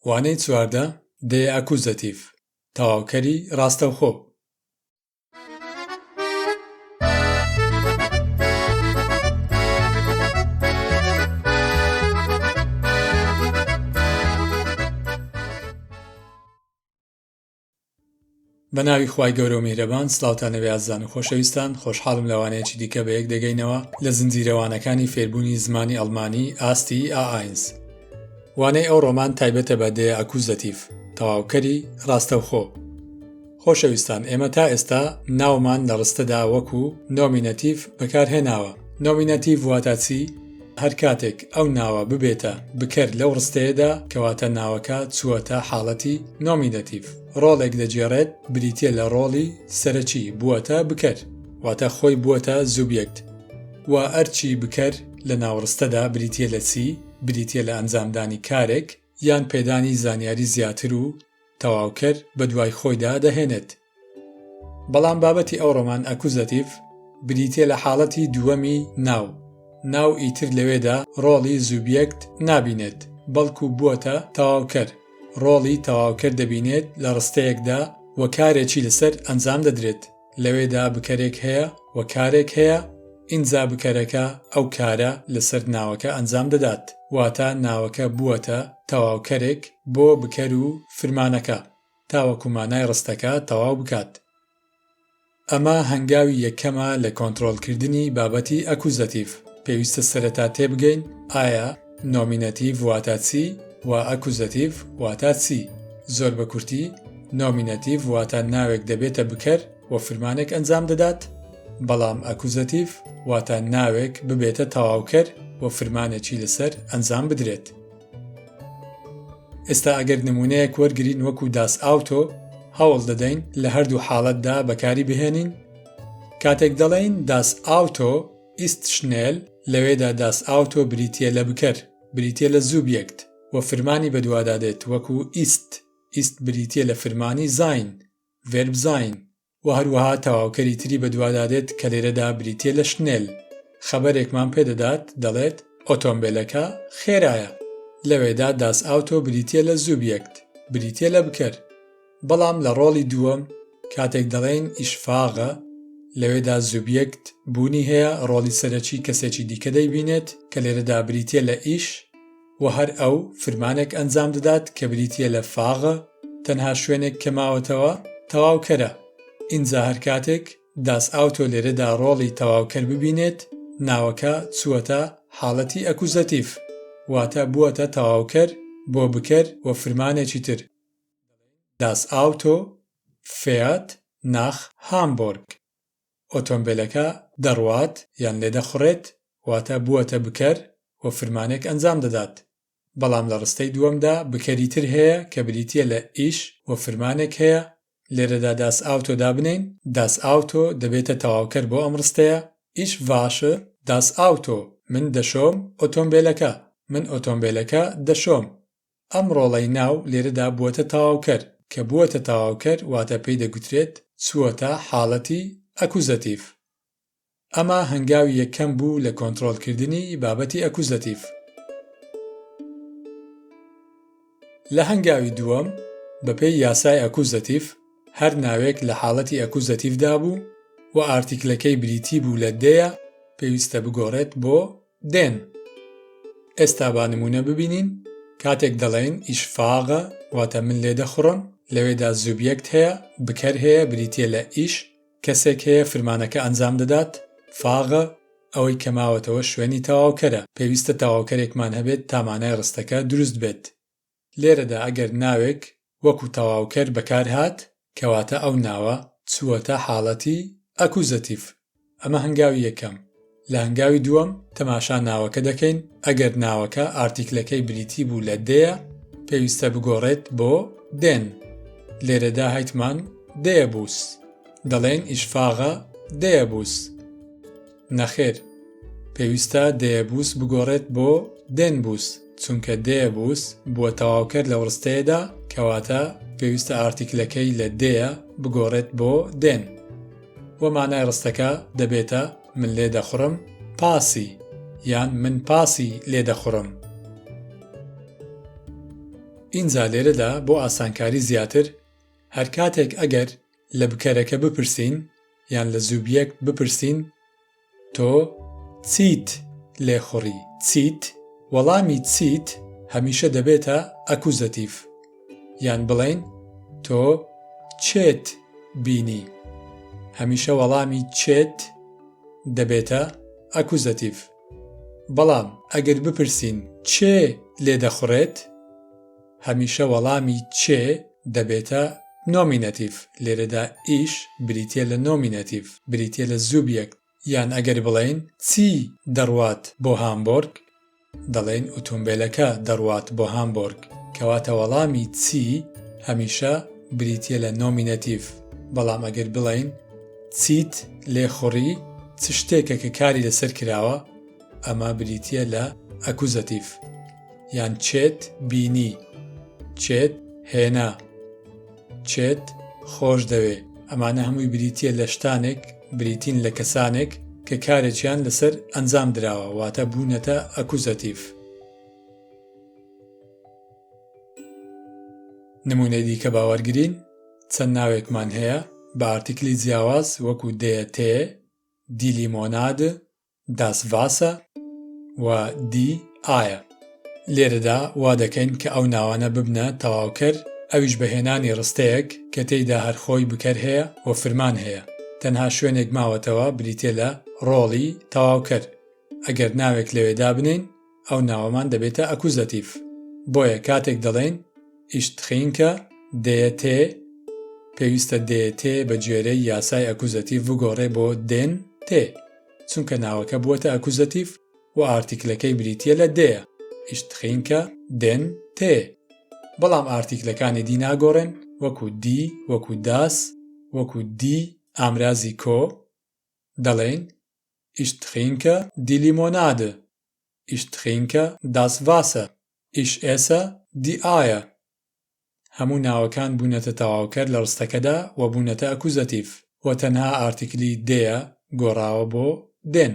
وانەی 14، Der Akkusativ، تەواوکەری ڕاستەوخۆ. بە ناوی خوای گەورە و میهرەبان سڵاوتان لەبێ ئازیزان و خۆشەویستان خۆشحاڵم لە وانەیەکی دیکە بە یەک دەگەینەوە لە زنجیرە وانەکانی فێربوونی زمانی ئەڵمانی ئاستی A eins وانەی ئەوڕۆمان تایبەتە بە der Akkusativ تەواوکەری ڕاستەوخۆ خۆشەویستان ئێمە تا ئێستا ناومان لە ڕستەدا وەکو Nominativ بەکارهێناوە Nominativ واتا چی؟ هەر کاتێک ئەو ناوە ببێتە بکەر لەو ڕستەیەدا کەواتە ناوەکە چووەتە حاڵەتی Nominativ ڕۆڵێک دەگێڕێت بریتیە لە ڕۆڵی سەرەکی بووەتە بکەر واتە خۆی بووەتە Subjekt وە ئەرکی بکەر لە ناو ڕستەدا بریتیە لە چی؟ بریتیە لە ئەنجامدانی کارێک یان پێدانی زانیاری زیاتر و تەواوکەر بەدوای خۆیدا دەهێنێت. بەڵام بابەتی ئەوڕۆمان Akkusativ بریتیە لە حاڵەتی دووەمی ناو، ناو ئیتر لەوێدا ڕۆڵی Subjekt نابینێت بەڵکو بووەتە تەواوکەر، ڕۆڵی تەواوکەر دەبینێت لە ڕستەیەکدا و کارێکی لەسەر ئەنجام دەدرێت، لەوێدا بکەرێک هەیە و کارێک هەیە، ئینجا بکەرەکە ئەو کارە لەسەر ناوەکە ئەنجام دەدات، واتە ناوەکە بووەتە تەواوکەرێک بۆ بکەر و فرمانەکە. تاوەکو مانای ڕستەکە تەواو بکات. ئەمە هەنگاوی یەکەمە لە کۆنترۆڵکردنی بابەتی Akkusativ، پێویستە سەرەتا تێبگەین ئایا Nominativ واتا چی و Akkusativ واتا چی؟ زۆر بە کورتی Nominativ واتا ناوێک دەبێتە بکەر و فرمانێک ئەنجام دەدات، بەڵام Akkusativ واتا ناوێک ببێتە تەواوکەر و فرمانێکی لەسەر ئەنجام بدرێت. ئێستا ئەگەر نموونەیەک وەرگرین وەکو das Auto هەوڵ دەدەین لە هەردوو حاڵەتدا بەکاری بهێنین. کاتێک دەڵێین das Auto ist schnell لەوێدا das Auto بریتییە لە بکەر، بریتییە لە Subjekt و فرمانی بەدوادا دێت وەکو ist، ist بریتییە لە فرمانی sein، Verb sein. وە هەروەها تەواوکەری تری بەدوادا دێت کە لێرەدا بریتیە لە schnell خەبەرێکمان پێدەدات دەڵێت ئۆتۆمبێلەکە خێرایە لەوێدا das Auto بریتیە لە Subjekt بریتیە لە بکەر بەڵام لە ڕۆڵی دووەم کاتێک دەڵێین ich fahre لەوێدا Subjekt بوونی هەیە ڕۆڵی سەرەکی کەسێکی دیکە دەیبینێت کە لێرەدا بریتیە لە ich وە هەر ئەو فرمانێک ئەنجام دەدات کە بریتیە لە fahre تەنها شوێنێک کە ماوەتەوە تەواوکەرە ئینجا هەر کاتێک das Auto لێرەدا ڕۆڵی تەواوکەر ببینێت ناوەکە چووەتە حاڵەتی Akkusativ واتە بووەتە تەواوکەر بۆ بکەر و فرمانێکی تر das Auto fährt nach Hamburg ئۆتۆمبێلەکە دەڕوات یان لێدەخوڕێت واتە بووەتە بکەر و فرمانێک ئەنجام دەدات، بەڵام لە ڕستەی دووەمدا بکەری تر هەیە کە بریتییە لە ich و فرمانێک هەیە، لێرەدا das Auto دابنێین، das Auto دەبێتە تەواوکەر بۆ ئەم ڕستەیە، ich wasche das Auto، من دەشۆم ئۆتۆمبێلەکە، من ئۆتۆمبێلەکە دەشۆم. ئەم ڕۆڵەی ناو لێرەدا بووەتە تەواوکەر، کە بووەتە تەواوکەر واتە پێی دەگوترێت چووەتە حاڵەتی Akkusativ. ئەمە هەنگاوی یەکەم بوو لە کۆنترۆڵکردنی بابەتی Akkusativ. لە هەنگاوی دووەم، بەپێی یاسای Akkusativ، هەر ناوێک لە حاڵەتی Akkusativ دا بوو و Artikel ەکەی بریتی بوو لە der، پێویستە بگۆڕێت بۆ den. ئێستا با نموونە ببینین، کاتێک دەڵێین ich fahre واتە من لێدەخوڕم، لەوێدا Subjekt هەیە، بکەر هەیە بریتییە لە ich، کەسێک هەیە فرمانەکە ئەنجام دەدات، fahre، ئەوەی کە ماوەتەوە شوێنی تەواوکەرە، پێویستە تەواوکەرێکمان هەبێت تا مانای ڕستەکە دروست بێت. لێرەدا ئەگەر ناوێک وەکو تەواوکەر بەکارهات، کەواتە ئەو ناوە چووەتە حاڵەتی Akkusativ. ئەمە هەنگاوی یەکەم. لە هەنگاوی دووەم تەماشا ناوەکە دەکەین، ئەگەر ناوەکە Artikel ەکەی بریتی بوو لە der، پێویستە بگۆڕێت بۆ den. لێرەدا هەیتمان der Bus. دەڵێین ich fahre der Bus. نەخێر، پێویستە der Bus بگۆڕێت بۆ den Bus، چونکە der Bus بووە تەواوکەر لەو ڕستەیەدا، کەواتە پێویستە Artikel ەکەی لە der بگۆڕێت بۆ den. وە مانای ڕستەکە دەبێتە من لێدەخوڕم پاسی یان من پاسی لێدەخوڕم. ئینجا لێرەدا بۆ ئاسانکاری زیاتر هەر کاتێک ئەگەر لە بکەرەکە بپرسین یان لە Subjekt بپرسین تۆ چیت لێخوڕی؟ چیت؟ وەڵامی چیت هەمیشە دەبێتە Akkusativ. یان بڵێین تۆ چێت بینی؟ هەمیشە وەڵامی چێت دەبێتە Akkusativ. بەڵام ئەگەر بپرسین چێ لێدەخوڕێت؟ هەمیشە وەڵامی چێ دەبێتە Nominativ، لێرەدا ich بریتیە لە Nominativ، بریتیە لە Subjekt، یان ئەگەر بڵێین چی دەڕوات بۆ هامبۆرگ؟ دەڵێین ئوتومبێلەکە دەڕوات بۆ هامبۆرگ، کەواتە وەڵامی چی هەمیشە بریتیە لە Nominativ، بەڵام ئەگەر بڵێین چیت لێ خوڕی، چ شتێکە کە کاری لەسەر کراوە، ئەمە بریتیە لە Akkusativ. یان چێت بینی، چێت هێنا، چێت خۆش دەوێ، ئەمانە هەمووی بریتیە لە شتانێک، بریتین لە کەسانێک کە کارێکیان لەسەر ئەنجام دراوە، واتە بوونەتە Akkusativ. نموونەی دیکە با وەرگرین، چەند ناوێکمان هەیە بە Artikel ی جیاواز وەکو der Tee، die Limonade، das Wasser و die Eier. لێرەدا وا دەکەین کە ئەو ناوانە ببنە تەواوکەر، ئەویش بە هێنانی ڕستەیەک کە تێیدا هەر خۆی بکەر هەیە و فرمان هەیە، تەنها شوێنێک ماوەتەوە بریتیە لە ڕۆڵی تەواوکەر، ئەگەر ناوێک لەوێ دابنێین ئەو ناوەمان دەبێتە Akkusativ. بۆیە کاتێک دەڵێین Ich trinke der Tee پێویستە der Tee بە گوێرەی یاسای Akkusativ بگۆڕێ بۆ den Tee. چونکە ناوەکە بووەتە Akkusativ و Artikel ەکەی بریتییە لە der، Ich trinke den Tee. بەڵام Artikel ەکانی دی ناگۆڕێن وەکو die، وەکو das، وەکو die ئامرازی کۆ، دەڵێین Ich trinke die Limonade، Ich trinke das Wasser، Ich esse die Eier. هەموو ناوەکان بوونەتە تەواوکەر لە ڕستەکەدا و بوونەتە Akkusativ و تەنها Artikel ی der گۆڕاوە بۆ den.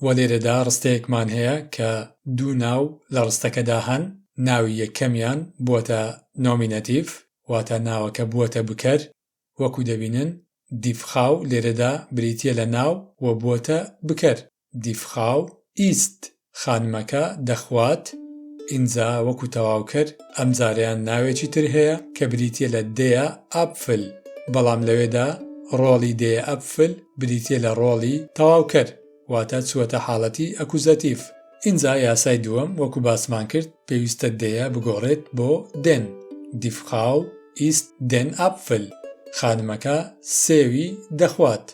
وە لێرەدا ڕستەیەکمان هەیە کە دوو ناو لە ڕستەکەدا هەن، ناوی یەکەمیان بووەتە Nominativ واتە ناوەکە بووەتە بکەر، وەکو دەبینن die Frau لێرەدا بریتییە لە ناو و بووەتە بکەر. Die Frau isst، خانمەکە دەخوات، ئینجا وەکو تەواوکەر ئەمجارەیان ناوێکی تر هەیە کە بریتییە لە der Apfel، بەڵام لەوێدا ڕۆڵی der Apfel بریتییە لە ڕۆڵی تەواوکەر، واتە چووەتە حاڵەتی Akkusativ. ئینجا یاسای دووەم وەکو باسمان کرد پێویستە der بگۆڕێت بۆ den، Die Frau isst den Apfel، خانمەکە سێوی دەخوات.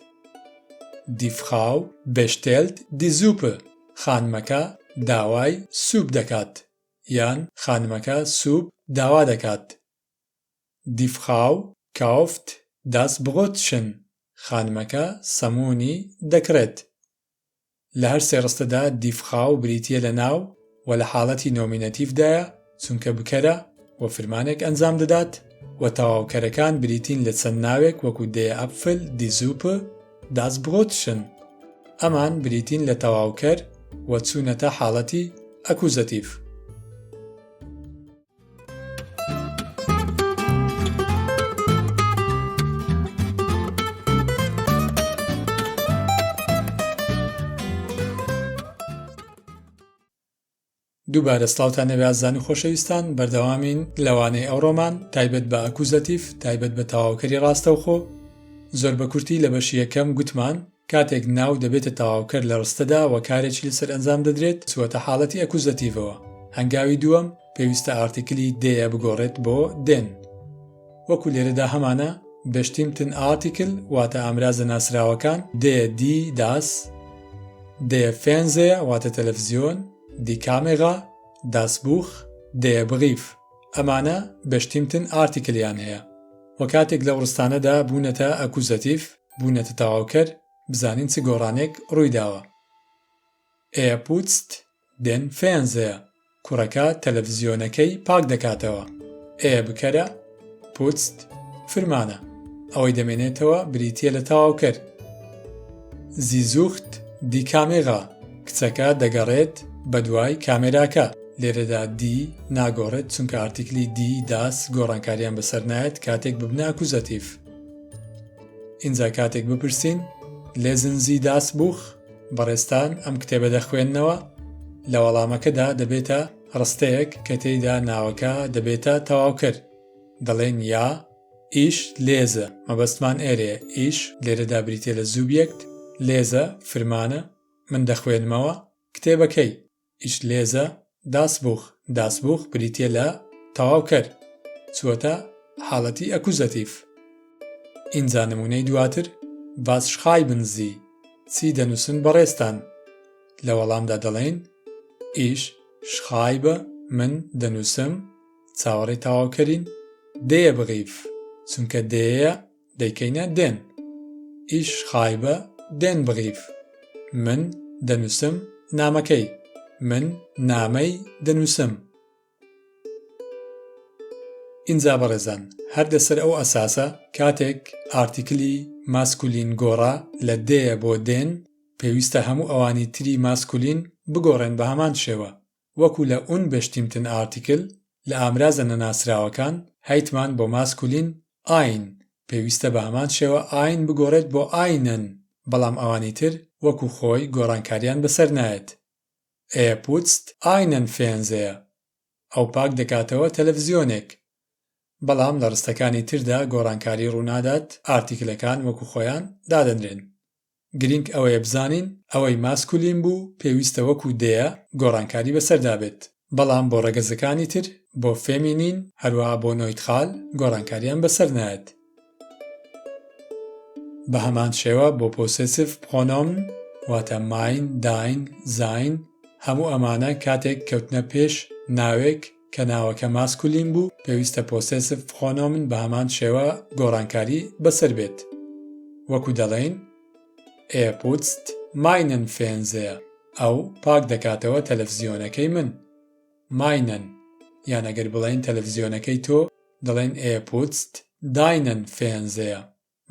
Die Frau bestellt die Suppe، خانمەکە داوای سوپ دەکات یان خانمەکە سوپ داوا دەکات. Die Frau kauft das Brötchen، خانمەکە سەموونی دەکڕێت. لە هەر سێ ڕستەدا die Frau بریتییە لە ناو و لە حاڵەتی Nominativ دایە چونکە بکەرە و فرمانێک ئەنجام دەدات و تەواوکەرەکان بریتین لە چەند ناوێک وەکو der Apfel، die Suppe، das Brötchen. ئەمان بریتین لە تەواوکەر و چوونەتە حاڵەتی Akkusativ. دووبارە سڵاوتان لێبێ ئازیزان و خۆشەویستان بەردەوامین لە وانەی ئەوڕۆمان تایبەت بە Akkusativ تایبەت بە تەواوکەری ڕاستەوخۆ زۆر بە کورتی لە بەشی یەکەم گوتمان کاتێک ناو دەبێتە تەواوکەر لە ڕستەدا و کارێکی لەسەر ئەنجام دەدرێت چووەتە حاڵەتی Akkusativ ەوە. هەنگاوی دووەم، پێویستە Artikel ی der بگۆڕێت بۆ den. وەکو لێرەدا هەمانە bestimmten Artikel واتە ئامرازە ناسراوەکان der، die، das، der Fernseher واتە تەلەفزیۆن، die Kamera، das Buch، der Brief. ئەمانە bestimmten Artikel یان هەیە و کاتێک لەو ڕستانەدا بوونەتە Akkusativ، بوونەتە تەواوکەر، بزانین چ گۆڕانێک ڕوویداوە. Er putzt den Fernseher، کوڕەکە تەلەفزیۆنەکەی پاک دەکاتەوە. Er بکەرە، putzt فرمانە. ئەوەی دەمێنێتەوە بریتییە لە تەواوکەر. Sie sucht die Kamera، کچەکە دەگەڕێت بەدوای کامێراکە. لێرەدا die ناگۆڕێت چونکە ئارتیکلی die، das گۆڕانکاریان بەسەر نایەت کاتێک ببنە ئەکوزەتیڤ. ئینجا کاتێک بپرسین Lesen Sie das Buch؟ بەڕێزتان ئەم کتێبە دەخوێننەوە؟ لە وەڵامەکەدا دەبێتە ڕستەیەک کە تێیدا ناوەکە دەبێتە تەواوکەر. دەڵێین Ja، ich lese، مەبەستمان ئێرەیە، ich لێرەدا بریتیە لە Subjekt، lese فرمانە، من دەخوێنمەوە، کتێبەکەی. Ich lese das Buch، das Buch بریتییە لە تەواوکەر، چووەتە حاڵەتی ئەکوزەتیڤ. ئینجا نموونەی دواتر، Was schreiben Sie؟ چی دەنووسن بەڕێزتان؟ لە وەڵامدا دەڵێین، Ich schreibe من دەنووسم، چاوەڕێی تەواوکەرین، der Brief، چونکە der یە دەیکەینە den. Ich schreibe den Brief. من دەنووسم نامەکەی. من نامەی دەنووسم. ئینجا بەڕێزان هەر لەسەر ئەو ئەساسە کاتێک ئارتیکلی ماسکولین گۆڕا لە der بۆ den پێویستە هەموو ئەوانی تری ماسکولین بگۆڕێن بە هەمان شێوە. وەکو لە unbestimmten Artikel لە ئامرازە نەناسراوەکان هەیتمان بۆ ماسکولین ein پێویستە بە هەمان شێوە ein بگۆڕێت بۆ einen بەڵام ئەوانی تر وەکو خۆی گۆڕانکاریان بەسەر نایەت Er putzt einen Fernseher ئەو پاک دەکاتەوە تەلەفزیۆنێک بەڵام لە ڕستەکانی تردا گۆڕانکاری ڕوونادات ئارتیکلەکان وەکو خۆیان دادەنرێن. گرینگ ئەوەیە بزانین ئەوەی ماسکولین بوو پێویستە وەکو der گۆڕانکاری بەسەردا بێت، بەڵام بۆ ڕەگەزەکانی تر بۆ فێمینین هەروەها بۆ Neutral گۆڕانکاریان بەسەر نایەت. بە هەمان شێوە بۆ Possessivpronomen واتە mein، dein، sein هەموو ئەمانە کاتێک کەوتنە پێش ناوێک کە ناوەکە ماسکولین بوو پێویستە Possessivpronomen بە هەمان شێوە گۆڕانکاری بەسەر بێت وەکو دەڵێین Er putzt meinen Fernseher ئەو پاک دەکاتەوە تەلەفزیۆنەکەی من meinen یان ئەگەر بڵێین تەلەفزیۆنەکەی تۆ دەڵێین Er putzt deinen Fernseher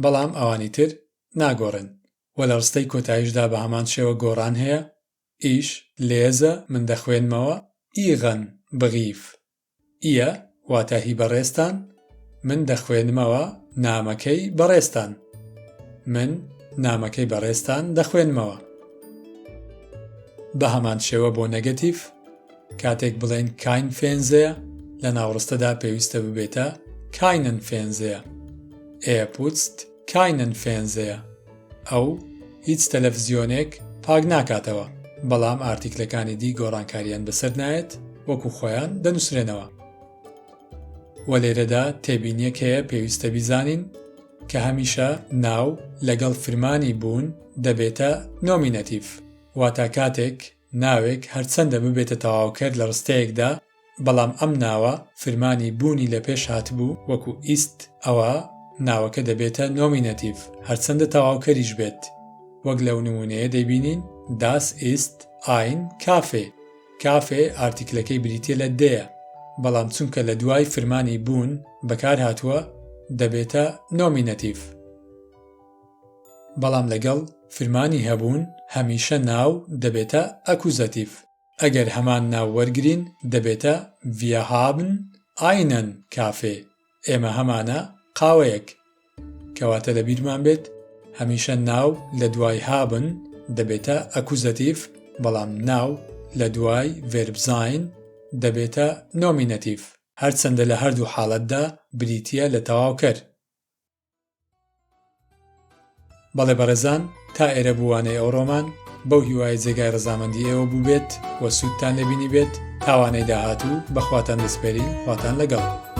بەڵام ئەوانی تر ناگۆڕێن وە لە ڕستەی کۆتاییشدا بە هەمان شێوە گۆڕان هەیە Ich lese من دەخوێنمەوە Ihren Brief Ihr واتە هی بەڕێزتان من دەخوێنمەوە نامەکەی بەڕێزتان من نامەکەی بەڕێزتان دەخوێنمەوە. بە هەمان شێوە بۆ نێگەتیڤ کاتێک بڵێین kein Fernseher لە ناوڕستەدا پێویستە ببێتە keinen Fernseher Er putzt keinen Fernseher ئەو هیچ تەلەفزیۆنێک پاک ناکاتەوە، بەڵام ئارتیکلەکانی دی گۆڕانکاریان بەسەر نایەت وەکو خۆیان دەنوسرێنەوە. وە لێرەدا تێبینیەک هەیە پێویستە بیزانین کە هەمیشە ناو لەگەڵ فرمانی بوون دەبێتە نۆمینەتیڤ واتا کاتێک ناوێک هەرچەندە ببێتە تەواوکەر لە ڕستەیەکدا بەڵام ئەم ناوە فرمانی بوونی لە پێش هاتبوو وەکو ist ئەوا ناوەکە دەبێتە نۆمینەتیڤ هەرچەندە تەواوکەریش بێت وەک لەو نموونەیە دەیبینین Das ist ein Kaffee Kaffee ئارتیکلەکەی بریتیە لە der بەڵام چونکە لە دوای فرمانی بوون بەکار هاتووە دەبێتە نۆمینەتیڤ. بەڵام لەگەڵ فرمانی هەبوون هەمیشە ناو دەبێتە ئەکوزەتیڤ. ئەگەر هەمان ناو وەرگرین دەبێتە Wir haben einen Kaffee ئێمە هەمانە قاوەیەک. کەواتە لە بیرمان بێت هەمیشە ناو لە دوای haben دەبێتە ئەکوزەتیڤ بەڵام ناو لە دوای Verb sein دەبێتە نۆمینەتیڤ هەرچەندە لە هەردوو حاڵەتدا بریتییە لە تەواوکەر. بەڵێ بەڕێزان تا ئێرە بوو وانەی ئەوڕۆمان، بەو هیوایەی جێگای ڕەزامەندی ئێوە بووبێت و سوودتان لێ بینیبێت، تا وانەی داهاتوو بە خواتان دەسپێرین خواتان لەگەڵ.